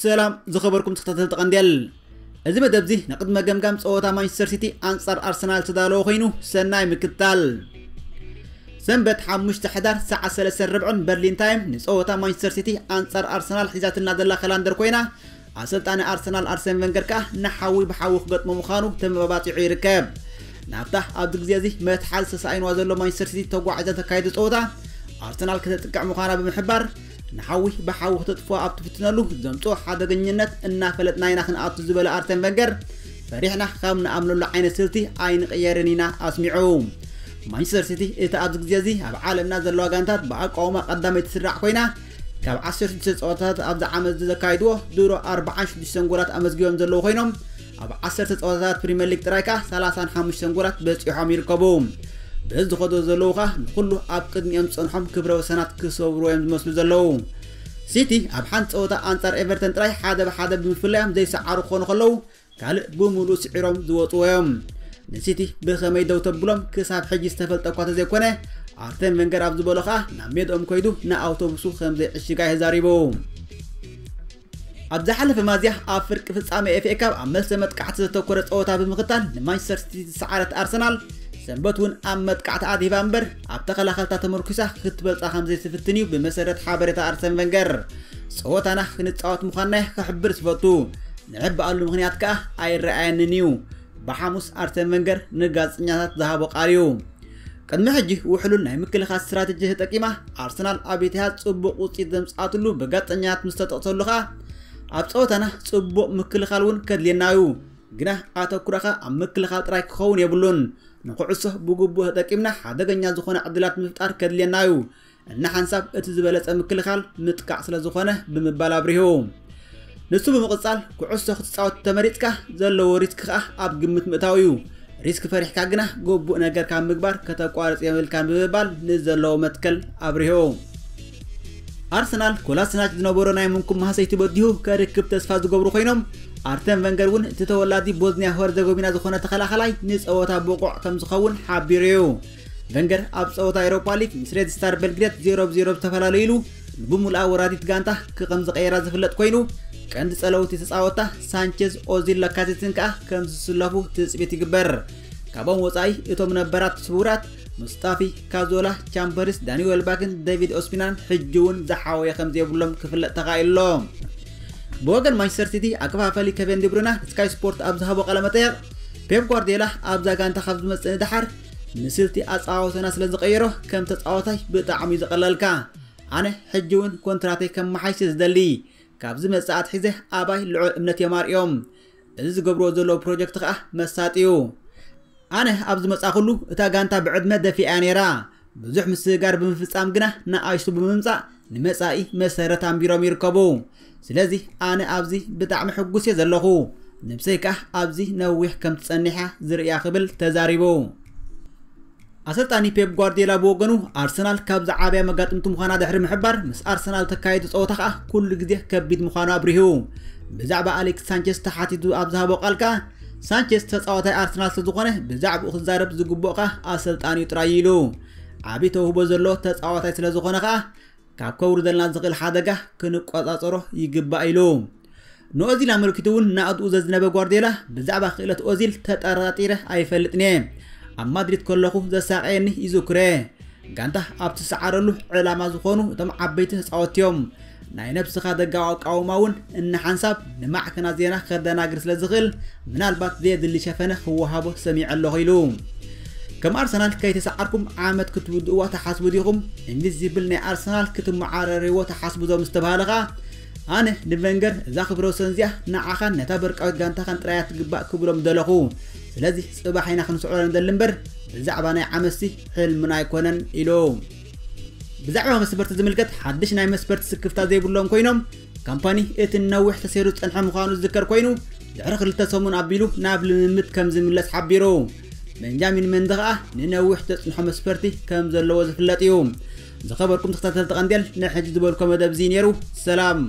ሰላም ዝኸበርኩም ተኸታተልቲ ቀንዴል፣ እዚ መደብ እዚ ንቅድመ ገምጋም ጸወታ ማንቸስተር ሲቲ ኣንጻር ኣርሰናል ዝተዳለወ ኮይኑ ሰናይ ምክትታል። ሰንበት ሓሙሽተ ሕዳር ሰዓት ሰለስተ ርብዕን በርሊን ታይም ንጸወታ ማንቸስተር ሲቲ ኣንጻር ኣርሰናል ሒዛትና ዘላ ከላንደር ኮይና፣ ኣሰልጣኒ ኣርሰናል ኣርሰን ቨንገር ከኣ ንሓዊ ብሓዊ ክገጥሞ ምዃኑ ተመባጺዑ ይርከብ። ናብታ ኣብዚ ግዜ እዚ መትሓዚ ተሳኢንዋ ዘሎ ማንቸስተር ሲቲ ተጓዒዛ ተካይዶ ጸወታ ኣርሰናል ከተጥቅዕ ምዃና ብምሕባር፣ ንሓዊ ብሓዊ ክተጥፍኦ ኣብ ትፍትነሉ ዘምጽኦ ሓደገኝነት እናፈለጥና ኢና ክንኣቱ ዝበለ ኣርሰን ቨንገር፣ ፈሪሕና ካብ ንኣምነሉ ዓይነት ስልቲ ኣይንቕየርን ኢና ኣስሚዑ። ማንቸስተር ሲቲ እቲ ኣብዚ ግዜ እዚ ኣብ ዓለምና ዘለዋ ጋንታት ብኣቃውማ ቀዳመይቲ ትስራዕ ኮይና፣ ካብ ዓሰርተ ሽዱሽተ ጸወታታት ኣብዚ ዓመት እዚ ዘካይድዎ ድሮ ኣርብዓን ሽዱሽተን ጎላት ኣመዝጊቦም ዘለዉ ኮይኖም፣ ኣብ ዓሰርተ ጸወታታት ፕሪምየር ሊግ ጥራይ ከኣ ሰላሳን ሓሙሽተን ጎላት በጺሖም ይርከቡ። በዚ ዝኸዶ ዘለዉ ከኣ ንኹሉ ኣብ ቅድሚኦም ዝጸንሖም ክብረ ወሰናት ክሰብርዎ እዮም ዝመስሉ ዘለዉ። ሲቲ ኣብ ሓንቲ ጸወታ ኣንጻር ኤቨርተን ጥራይ ሓደ ብሓደ ብምፍላዮም ዘይሰዓሩ ክኾኑ ከለዉ፣ ካልእ ብምሉእ ስዒሮም ዝወጽዎ እዮም። ንሲቲ ብኸመይ ደው ተብሎም ክሳብ ሕጂ ዝተፈልጠ እኳ ተዘይኮነ፣ ኣርሰን ቨንገር ኣብ ዝበሎ ከኣ ናብ ሜድኦም ከይዱ ንኣውቶቡሱ ከም ዘይዕሽጋ እዩ ተዛሪቡ። ኣብ ዝሓለፈ ሚያዝያ ኣብ ፍርቂ ፍጻመ ኤፍ ኤ ካፕ ኣብ መልሰ መጥቃዕቲ ዘተኮረ ጸወታ ብምኽታል ንማንቸስተር ሲቲ ዝሰዓረት ኣርሰናል፣ ሰንበት እውን ኣብ መጥቃዕቲ ኣድሂባ እምበር ኣብ ተኸላኸልታ ተመርኩሳ ክትበልጻ ከም ዘይትፍትን እዩ ብመሰረት ሓበሬታ ኣርሰን ቨንገር። ጸወታና ክንጻወት ምዃንና ክሕብር ዝፈቱ፣ ንዕበኣሉ ምኽንያት ከኣ ኣይረኣየንን እዩ። ብሓሙስ ኣርሰን ቨንገር ንጋዜጠኛታት ዝሃቦ ቃል እዩ። ቅድሚ ሕጂ ውሕሉል ናይ ምክልኻል ስትራተጂ ተጠቂማ ኣርሰናል ኣብ ኢትሃድ ጽቡቕ ውጽኢት ዘምጽኣትሉ ብጋዜጠኛታት ምስ ተጠቕሰሉ ከኣ፣ ኣብ ጸወታና ጽቡቕ ምክልኻል እውን ከድልየና እዩ፣ ግና ኣተኩሮኻ ኣብ ምክልኻል ጥራይ ክኸውን የብሉን። ንኩዕሶ ብግቡእ ተጠቂምና ሓደገኛ ዝኾነ ዕድላት ምፍጣር ከድልየና እዩ። እና ሓንሳብ እቲ ዝበለጸ ምክልኻል ምጥቃዕ ስለ ዝኾነ ብምባል ኣብሪሁ። ንሱ ብምቕጻል፣ ኩዕሶ ክትጻወት ተመሪጽካ ዘለዎ ሪስክ ከኣ ኣብ ግምት ምእታው እዩ። ሪስክ ፈሪሕካ ግና ግቡእ ነገር ካብ ምግባር ከተቋርጽ የብልካን ብምባል ንዘለዎ መትከል ኣብሪሁ። ኣርሰናል ኮላስናች ዝነበሮ ናይ ምንኩም ማህሰይቲ በዲሁ ከርክብ ተስፋ ዝገብሩ ኮይኖም፣ ኣርሰን ቨንገር እውን እቲ ተወላዲ ቦዝኒያ ሆርዘጎቪና ዝኾነ ተኸላኸላይ ንጸወታ ብቑዕ ከም ዝኸውን ሓቢሩ እዩ። ቨንገር ኣብ ጸወታ ኤሮፓ ሊግ ምስ ሬድ ስታር ቤልግሬድ ዜሮ ብ ዜሮ ዝተፈላለዩሉ፣ ንብምሉኣ ወራዲት ጋንታ ከም ዝቐየራ ዝፍለጥ ኮይኑ፣ ቀንዲ ጸለውቲ ተጻወትታ ሳንቼዝ፣ ኦዚል፣ ላካዜትን ከኣ ከም ዝስለፉ ትጽቢት ይግበር። ካብኦም ወጻኢ እቶም ነበራት ስውራት ሙስጣፊ፣ ካዞላ፣ ቻምበርስ፣ ዳኒ ዌልባክን ዴቪድ ኦስፒናን ሕጂ እውን ዝሓወየ ከም ዘይብሎም ክፍለጥ ተኻኢሉ ኣሎ። ብወገን ማንቸስተር ሲቲ ኣከፋፋሊ ኬቨን ዲብሩና ስካይ ስፖርት ኣብ ዝሃቦ ቃለ መጠየቕ፣ ፔፕ ጓርዲዮላ ኣብዛ ጋንታ ካብ ዝመጽእ ንደሓር ንስልቲ ኣጻዋውተና ስለ ዝቐየሮ ከም ተጻዋታይ ብጣዕሚ እዩ ዝቐለልካ። ኣነ ሕጂ እውን ኮንትራተይ ከመሓይሽ ዝደሊ፣ ካብ ዝመጽእ ኣትሒዘ ኣባይ ልዑል እምነት እዮም ኣርእዮም። እዚ ዝገብርዎ ዘለዉ ፕሮጀክት ከኣ መሳጢ እዩ። ኣነ ኣብ ዝመጻኹሉ እታ ጋንታ ብዕድመ ደፊኣ እያ ነይራ። ብዙሕ ምስግጋር ብምፍጻም ግና ንኣሽቱ ብምምጻእ ንመጻኢ መሰረት ኣንቢሮም ይርከቡ። ስለዚ ኣነ ኣብዚ ብጣዕሚ ሕጉስ እየ ዘለኹ። ነብሰይ ከኣ ኣብዚ ነዊሕ ከም ትጸንሕ እያ ዝርእያ ክብል ተዛሪቡ። ኣሰልጣኒ ፔፕ ጓርዲዮላ ብወገኑ ኣርሰናል ካብ ዝዓበያ መጋጥምቲ ምዃና ድሕሪ ምሕባር፣ ምስ ኣርሰናል ተካይዱ ጸወታ ከኣ ኩሉ ግዜ ከቢድ ምዃኑ ኣብሪሁ። ብዛዕባ ኣሌክስ ሳንቸስ ተሓቲቱ ኣብ ዝሃቦ ቃል ከኣ፣ ሳንቸስ ተጻዋታይ ኣርሰናል ስለ ዝኾነ ብዛዕባኡ ክዛረብ ዝግብኦ ከኣ ኣሰልጣኒኡ ጥራይ ኢሉ። ዓቢ ተውህቦ ዘለዎ ተጻዋታይ ስለ ዝኾነ ከኣ ካብ ከውርደልና ዝኽእል ሓደጋ ክንቆጻጸሮ ይግባእ ኢሉ። ንኦዚል ኣመልኪቱ እውን ንኣድኡ ዘዝነበ ጓርዲዮላ ብዛዕባ ክእለት ኦዚል ተጠራጢረ ኣይፈልጥን እየ። ኣብ ማድሪድ ከለኹ ዘሳቀየኒ ይዝክሮ እየ። ጋንታ ኣብ ትሰዓረሉ ዕላማ ዝኾኑ እቶም ዓበይቲ ተጻወትቲ እዮም። ናይ ነብስኻ ደጋዊ ኣቃውማ እውን እንሓንሳብ ንማዕከናት ዜና ከደናግር ስለ ዝኽእል ምናልባት ዘየድሊ ሸፈነ ክወሃቦ ሰሚዐ ኣለኹ ኢሉ። ከም ኣርሰናል ከይተሰዓርኩም ዓመት ክትውድእዋ ትሓስቡ ዲኹም? ኢንቪዚብል ናይ ኣርሰናል ክትመዓረርዎ ትሓስቡ ዶ ምስ ተባሃለ ኸኣ፣ ኣነ ንቨንገር እዛ ክብረ ወሰን እዚኣ ንዓኻን ነታ በርቃዊት ጋንታኻን ጥራይ እያ ትግባእ ክብሎም ደለኹ። ስለዚ ጽባሕ ኢና ክንስዕሮ ንደሊ እምበር ብዛዕባ ናይ ዓመትሲ ሕልምና ኣይኮነን ኢሉ። ብዛዕባ መስፈርቲ ዝምልከት ሓድሽ ናይ መስፈርቲ ስክፍታ ዘይብሎም ኮይኖም፣ ካምፓኒ እቲ ንነዊሕ ተሰይሩ ዝጸንሐ ምዃኑ ዝዝከር ኮይኑ፣ ድሕሪ ክልተ ሰሙን ኣቢሉ ናብ ልምምድ ከም ዝምለስ ሓቢሩ። ቤንጃሚን መንዲ ከኣ ንነዊሕ ዘጽንሖ መስፈርቲ ከም ዘለዎ ዝፍለጥ እዩ። ዝኸበርኩም ተኸታተልቲ ቀንዴል፣ ንሕጂ ዝበልኮ መደብ እዚ ነይሩ። ሰላም።